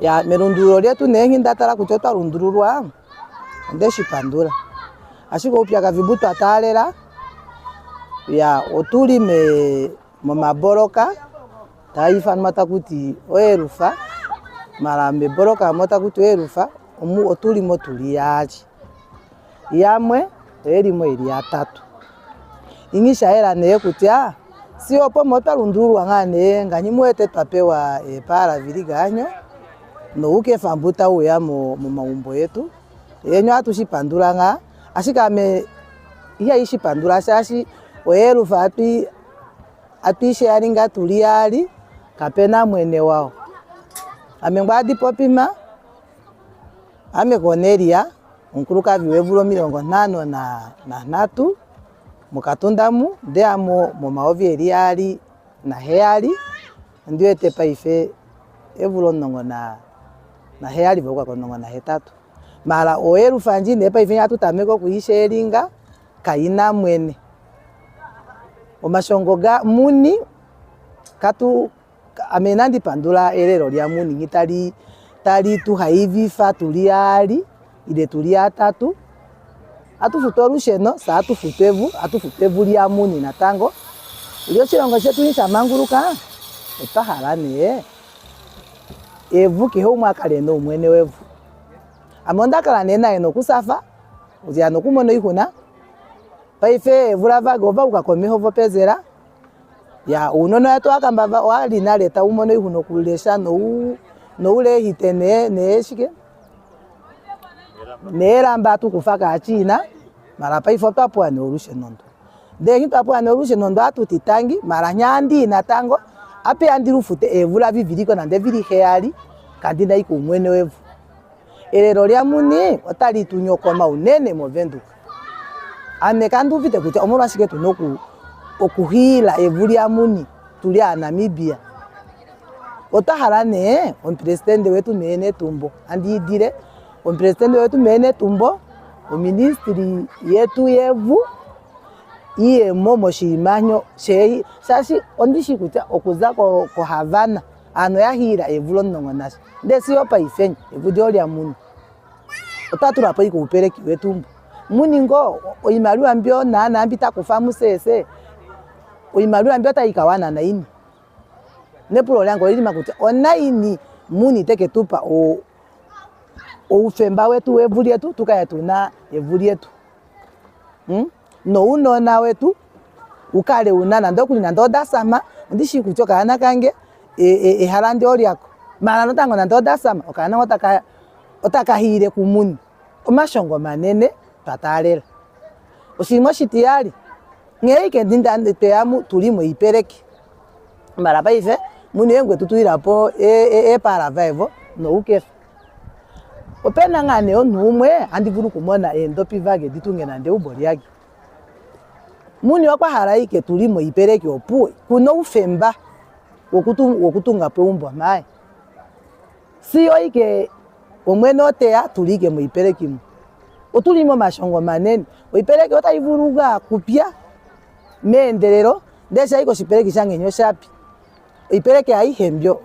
Ya melundululo lyetu nee nghi nda tala kutya otwa lundululwa onde shi pandula. Ashike oupyakadhi mbu twa taalela ya otuli me momaboloka taa ifanwa takuti oelufa mala meboloka mo takuti oelufa omu otuli mo tuli yaali yamwe oyeli mo yeli yatatu. Ingi shayela nee kutya si opo mo twa lundululwa ngaa nee ngaashi mu wete twa pewa eepaala vili gaanyo noukefa mbu tauya momaumbo yetu yenyo ohatu shi pandula ngaa ashike ame ihai shi pandula shaashi oyelufa atwiisheyalinga tuli yaali kapena mwene wao. Ame ngoo adi popima ame Cornelia omukulukadhi weevula 53 mokatunda mu ndeyamo mo2007 ondi wete paife eevula 17 vokuka ko 18 mala oyelufa ndji nee paife hatu tameke okwiisheelinga kaina mwene. Omashongo ga muni katu ame inandi pandula elelo lya muni nghi tali tali tu haivifa tuli yaali ile tuli yatatu atu futu olusheno fye atu futu evu atu futu evu lya muni natango li oshilongo shetu eshi sha manguluka otwa hala nee evu kehe umwe akale ena oumwene wevu. Ame onda kala nee naye nokusafa ya nokumona oixuna paife eevula vage ova yuka komeho vopezela ya ounona wetu owakamba owali nale taumono oixuna okulesha noulehite neeshike neelamba atukufa kaaChina mala paife otwa pewa nee olusheno ndo ndee eshi twa pewa nee olusheno ndo ohatuti tangi mala nghee natango ape handi lufute eevula viviliko nande vili 7 kandina ashike oumwene wevu. Elelo lyamuni otali tu nyokoma unene moVenduka. Ame kandi uvite kutya omolwashike tuna okuhiila evu lyamuni tuli aaNamibia. Otwa hala nee omupresidente wetu mee Netumbo, andi idile omupresidente wetu mee Netumbo, oministry yetu yevu iyemo moshinima shaashi ondishi kutya okuza koHavana aanhu oya hiila eevula 11 ndee sigo paife evu lye olya muni. Otwa tula po ashike oupeleki wetu mbu. Muni ngoo oimaliwa mbyo naana mbi takufa museese oimaliwa mbyo otai ka wana naini? Nepulo lange olili ma kutya onaini muni teke tupa oufemba wetu wevu lyetu tukale tuna evu lyetu? Nounona wetu ukale una nande okuli nande odasama ondishi kutya okaana kange ehala ndi olyako mala natango nande odasama okaana otaka hiile kumuni. Omashongo manene twa taalela. Oshinima oshitiyali nghee ashike tweya tuli moipeleki mala paife muni oye ngu etu tulilapo eepala vaevo noukefa. Opena ngaa nee omunhu umwe handi vulu okumona eendopi vage ditunge nande eumbo lyage. Muni okwa hala ashike tuli moipeleki opuwo kuna oufemba wokutunga po eumbo mhaye. Siyo ashike omwene oteya tuli ashike moipeleki mu. Otuli momashongo manene. Oipeleki otai vulu ngaa kupya meendelelo ndele sha ashike oshipeleki shanghenya oshapi. Oipeleki aihe mbyo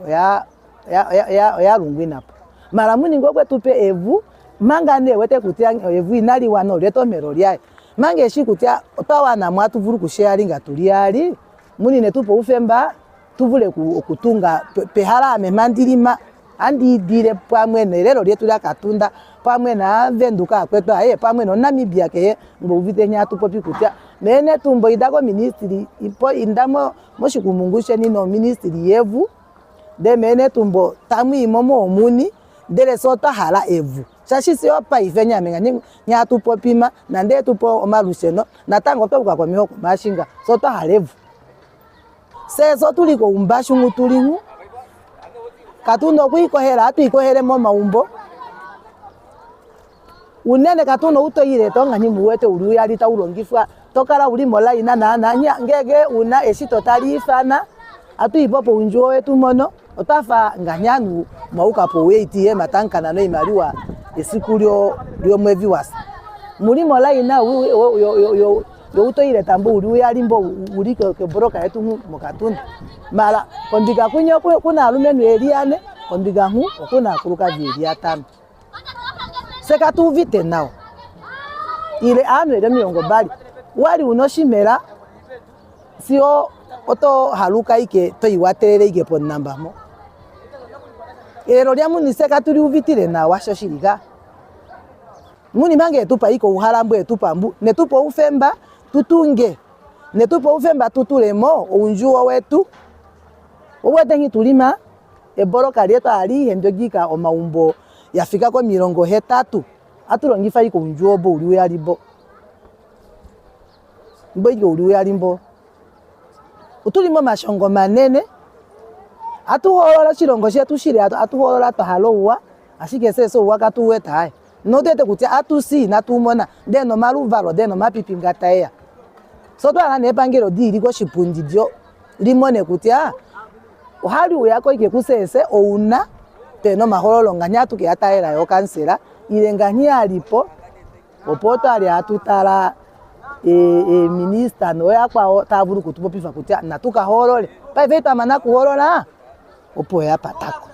oya lungwina po. Mala muni okwe tu pe evu manga nee wete kutya evu inali wana olye etomhelo lyaye. Manga eshi kutya otwa wana mo atu vulu okusheyalinga tuli yaali, muni ne tu pe oufemba tu vule okutunga pehala ame mpa ndili mpa. Ohandi idile pamwe nelelo lyetu lyaKatunda, pamwe naaVenduka akwetu ayehe, pamwe nomuNamibia kehe ngu uvite nghee hatu popi kutya mee Netumbo inda koministili, inda moshikumungu sheni noministili yevu ndee mee Netumbo tamwiimo moomuni ndele fye otwa hala evu shaashi fye opaife nyame nghee hatu popima nande etupe omalusheno natango otwa yuka komeho komashinga fye otwa hala evu. Fye fye otuli koumbashu nghu tuli nghu katuna okwiikohela ohatu ikohele momaumbo unene katuna outoilet ongani muwete uli uyali taulongifwa tokala uli molaina naana ngenge una eshito tali ifana atuipo poundjuwo wetu mono otwafa ngaashi ovanhu mwayuka po ATM tamu noimaliwa esiku lyomwedi wasa muli molaina youtoilet mbo uli uyali mbo uli keboloka yetu mokatunda mala kombinga kwinya kuna aalumenhu yeli yane. Kombinga nku okuna aakulukadhi yeli yatano. Se katu uvite nawa. Ile aantu yeli 20 wali wuna oshimela sigo oto haluka ike to iwatelele ike ponamba mpo. Elelo lyamuni se katu li uvitile nawa sho shili ka. Muni manga etupa ike uuhala mbu etupa mbu netupa uuthemba tutunge netupa uuthemba tutulemo uundjugo wetu. Owu wete nkene tulima eboloka lyetu alihe ndyo lyika omagumbo ya fika komilongo hetatu atu longitha ike uundjugo mbo wuli uyali mbo. Mbo ike wuli uyali mbo. Otuli momashongo omanene. Atu hogolola oshilongo shetu shili atu hogolola twa hala ouwa ashike sese ouwa katu wete aye. Notu wete kutya atu si inatu mona ndele nomaluvalo ndele nomapipi nga taeya. So otwa hala nee epangelo lili koshipundi lyo limone kutya ohali uyako ike kusese ouna pena omahololo ngani atu keya talela yo kansela ile ngani alipo opo twali hatu tala eeminista nooyakwawo taya vulu okutupopifa kutya natu ka hoolole. Paife twamana kuhoolola opo ya patako.